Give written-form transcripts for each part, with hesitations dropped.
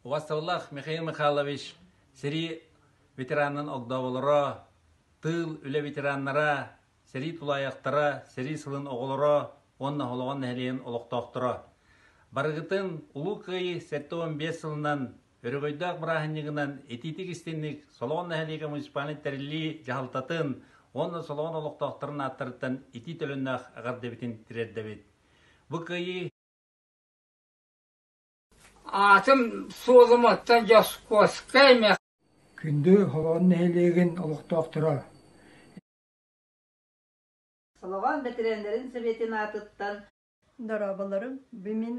Убастабыллаах Михаил Михайлович, сэрии ветеранын огдооболоро, тыыл үлэ ветераннара, сэрии тулаайахтара, сэрии сылын оҕолоро уонна Һолоҕон нэһилиэгин олохтоохторо. Барыгытын Улуу Кыайыы 75 сылынан өрөгөйдөөх бырааһынньыгынан итиитик-истинник Солоҕон нэһилиэгэ муниципальнай тэриллии дьаһалтатын уонна Солоҕон олохтоохторун ааттарыттан итии төлөннөөх эҕэрдэбитин тириэрдэбит. Бу кыайыы Аатым суолум оттон Дьоскуоскай Күндү Холоон нэһилиэгин олохтоохторо! Солоҕон бэтэрээннэрин сэбиэтин аатыттан Дорооболорум, бу мин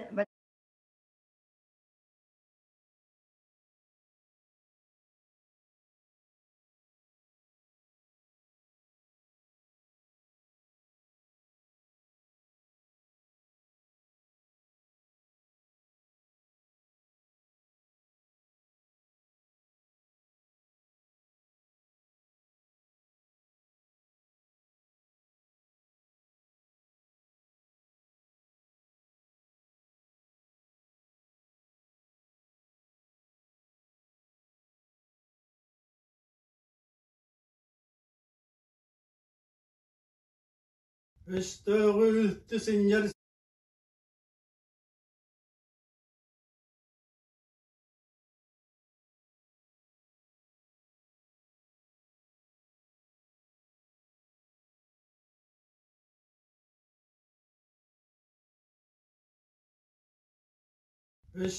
Өстөөҕү үлтү сынньар Өс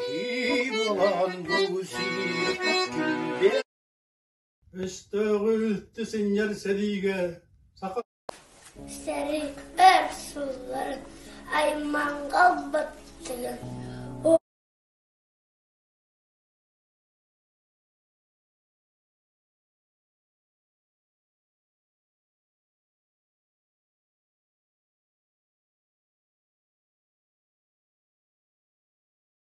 Киһи буолан бу сир Өстөөҕү үлтү сынньар сэриигэ саха Сэрии өр сылларын аймаҥҥа ылбыттыгын.